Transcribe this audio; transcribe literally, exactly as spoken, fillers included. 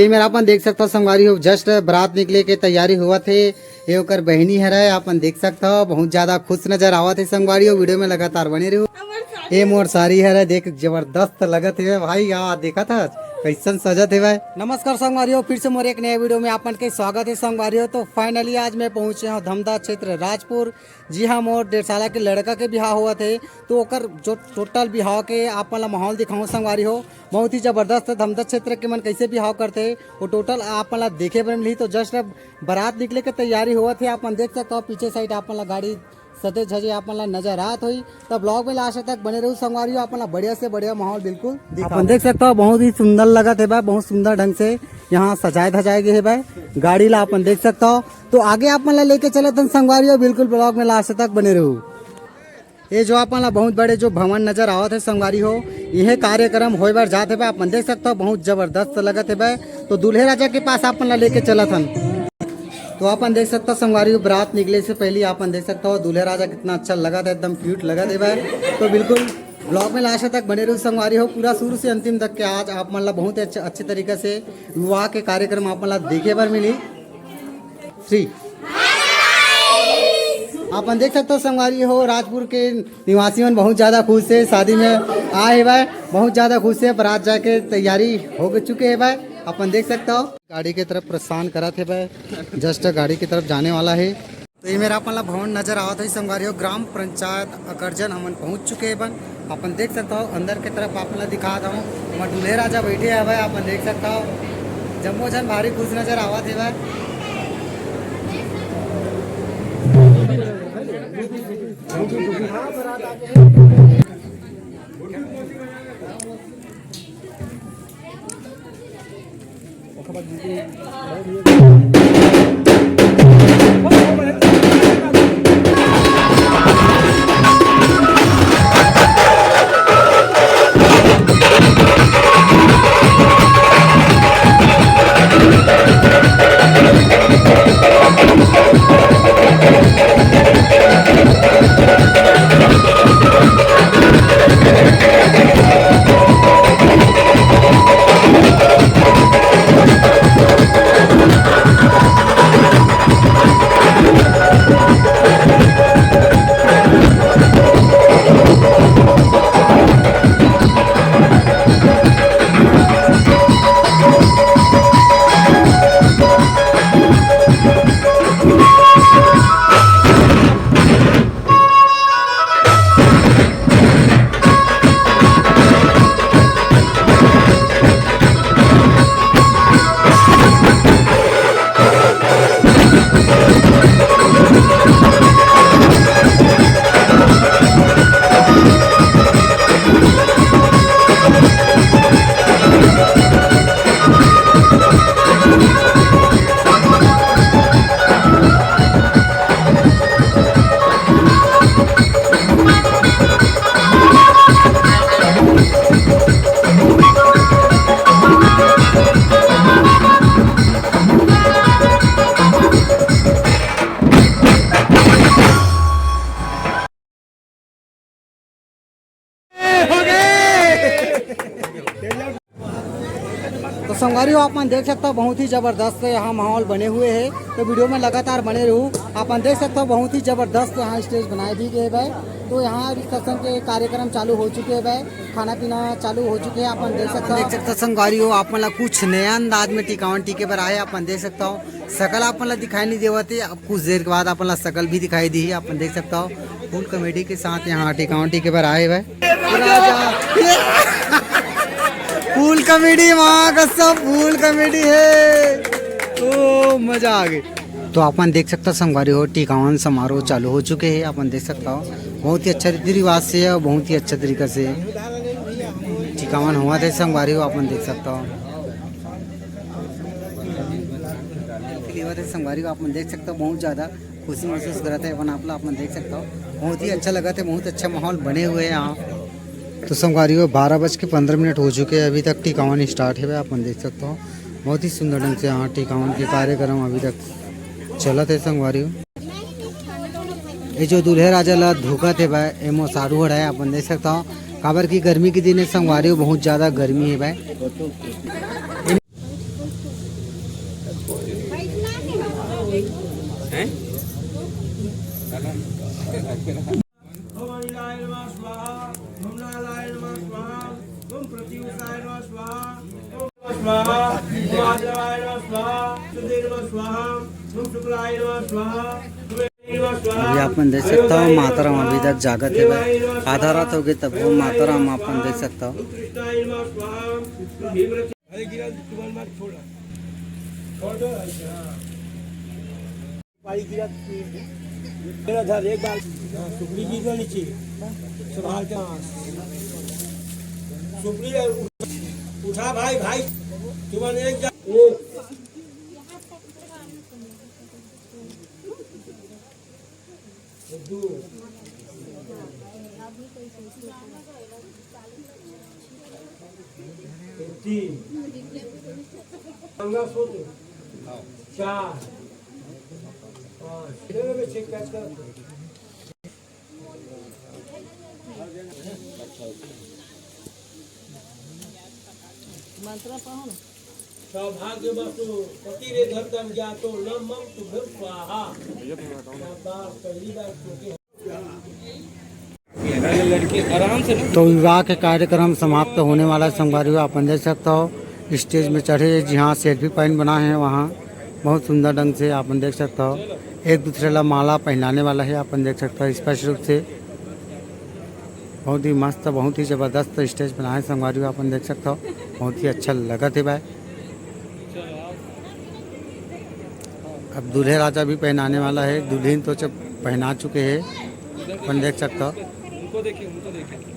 ये मेर अपन देख सकत हो संगवारी हो, just बारात निकले के तैयारी होवत हे। ये ओकर बहिनी हरय, अपन देख सकत हो, बहुत ज्यादा खुश नजर आवत हे संगवारी हो। वीडियो में लगातार बने रहू। ये मोर सारी हरय, देख जबरदस्त लगत हे भाई, या देखत हस कइसन सजत हे भाई। नमस्कार संगवारी हो, फिर से मोर एक नया वीडियो में अपन के स्वागत हे संगवारी हो। तो finally आज मैं पहुंचे हूँ धमदा क्षेत्र राजपुर। जी हाँ, मोर डेढ़ साला के लड़का के बिहाव होवत हे, तो ओकर जो total बिहाव के आप मन ला माहौल दिखाऊँ संगवारी हो। बहुत ही जबरदस्त धमदा क्षेत्र के मन कैसे बिहाव करथे, वो total आप मन ला देखे बर मिलही। तो just अब बारात निकले के तैयारी होवत हे, आप मन देख सकत हो पीछे side आप मन ला गाड़ी सजे धजे आप मन ला नजर आत होही। तब vlog में last तक बने रहू संगवारी हो, आप मन ला बढ़िया से बढ़िया माहौल बिल्कुल दिखाऊँ। अपन देख सकत हो बहुत ही सुंदर लगत हे भाई, बहुत सुंदर ढंग से यहाँ सजाए धजाए गए हे भाई। गाड़ी ला अपन देख सकत हो, तो आगे आप मन ला लेके चलत हन संगवारी हो, बिल्कुल vlog में last तक बने रहू। ये जो आप मन ला बहुत बड़े जो भवन नजर आवत हे संगवारी हो, इहे कार्यक्रम होए बर जात हे भाई। आप मन देख सकत हो बहुत जबरदस्त लगत हे भाई। तो दूल्हे राजा के पास आप मन ला लेके चलत हन। तो आप मन देख सकत हो संगवारी हो, बारात निकले से पहले आप मन देख सकत हो दूल्हे राजा कितना अच्छा लगत हे, एकदम cute लगत हे भाई। तो बिल्कुल vlog में last तक बने रहू संगवारी हो, पूरा शुरू से अंतिम तक के आज आप मन ला बहुत ही अच्छे, अच्छे तरीके से विवाह के कार्यक्रम आप मन ला देखे बर मिली। थ्री। आप मन देख सकत हो संगवारी हो, राजपुर के निवासी मन बहुत ज्यादा खुश हे, शादी में आए हे भाई, बहुत ज्यादा खुश हे। बारात जाके तैयारी हो चुके हे भाई, आप मन देख सकत हो। गाड़ी के तरफ प्रस्थान करत हे भाई, just गाड़ी की तरफ जाने वाला हे। तो ये मेर आप मन ला भवन नजर आवत होही संगवारी हो, ग्राम पंचायत अकरजन हमन पहुंच चुके हे बन। अपन देख सकत हो अंदर के तरफ आप मन ला दिखा दऊं, हमर दूल्हे राजा बैठे हवय, अपन देख सकत हो जम्मो झन भारी खुश नजर आवत हवय। तो संगवारी हो, आप मन देख सकता हो, बहुत ही जबरदस्त यहाँ माहौल बने हुए है। तो वीडियो में लगातार बने रहू। आप मन देख सकता हो, बहुत ही जबरदस्त यहाँ स्टेज बनाए दी गए है। तो यहाँ रिसेप्शन के कार्यक्रम चालू हो चुके हैं, खाना पीना चालू हो चुके हैं। आप मन देख सकता हो, देख सकता हो संगवारी हो, आप मन ला कुछ नया अंदाज में टिकावन टिके बर आए। आप मन देख सकता हो, सकल आप मन ला दिखाई नहीं देवत है, अब कुछ देर के बाद आप मन ला सकल भी दिखाई दी है। आप मन देख सकता हो, फुल कॉमेडी के साथ यहाँ टिकावन टिके बर आए हुए। फुल कॉमेडी, माँ कसम, फुल कॉमेडी है। ओ, मजा आ गई। तो आप मन देख सकता हो संगवारी हो, टिकावन समारोह चालू हो चुके हैं। आप मन देख सकता हो, बहुत ही अच्छा रीति रिवाज से और बहुत ही अच्छा तरीका से टिकावन हुआ था संगवारी हो। आप मन देख सकता हो, संगवारी हो, आप मन देख सकता हो, बहुत ज्यादा खुशी महसूस करत हे अपन आप ला, आप मन देख सकता हो, बहुत ही अच्छा लगत हे, बहुत अच्छा माहौल बने हुए हे यहाँ। तो संगवारी हो, बारह बज के पंद्रह मिनट हो चुके हैं, अभी तक टिकावन स्टार्ट हे, आप मन देख सकता हो, बहुत ही सुंदर ढंग से यहाँ टिकावन के कार्यक्रम अभी तक चलत हे संगवारी हो। ये जो दूल्हे राजा ला धोखत हे भाई, एमो सारू हड़ा हे, आप मन देख सकता हो, काबर की गर्मी के दिन हे संगवारी हो, बहुत ज्यादा गर्मी हे भाई। ओम अनिलाय नमः स्वाहा, ओम नालाय नमः स्वाहा, ओम प्रत्यूषाय नमः स्वाहा, ओम स्वाहा, ओम आद्रवाय नमः स्वाहा, शुद्धे नमः स्वाहा, ओम शुक्लाय नमः स्वाहा, ओम नमः स्वाहा। अभी आप मन देख सकता हो, माता राम अभी तक जागत हे भाई, आधा रात हो गई, तब वो माता राम आप मन देख सकता हो। ओम कृष्णाय नमः स्वाहा, ओम भीम अरे गिरा, तुम्हारे मार छोड़ा। छोड़ दो। पानी गिरा। मेरा धर, एक बार। हाँ, सुपली गिर जानी चाहिए। संभाल के, हाँ। सुपली है, उठा भाई, भाई। तुम्हारे एक जा-, एक। दो। तीन। मंगलसूत्र। चार। पाँच। चलो बे, ठीक कैच कर। मंत्र पढ़ो ना। सौभाग्यवतु पतिरेधत्तं ज्ञातो न मम तुभ्यं स्वाहा। शाबाश, पहली बार सुनते हैं। तो विवाह के कार्यक्रम समाप्त होने वाला है संगवारी हो, आप मन देख सकता हो स्टेज में चढ़े, जहाँ सेल्फी पॉइंट बना है वहाँ बहुत सुंदर ढंग से आप मन देख सकता हो। एक दूसरे ला माला पहनाने वाला है, आप मन देख सकता हो स्पष्ट रूप से। बहुत ही मस्त, बहुत ही जबरदस्त स्टेज बनाए संगवारी हो, आप मन देख सकता हो, बहुत ही अच्छा लगत हे भाई। अब दूल्हे राजा भी पहनाने वाला है, दुल्हन तो जब पहना चुके हैं, अपन देख सकता हो। उनको देखिए, उनको देखिए।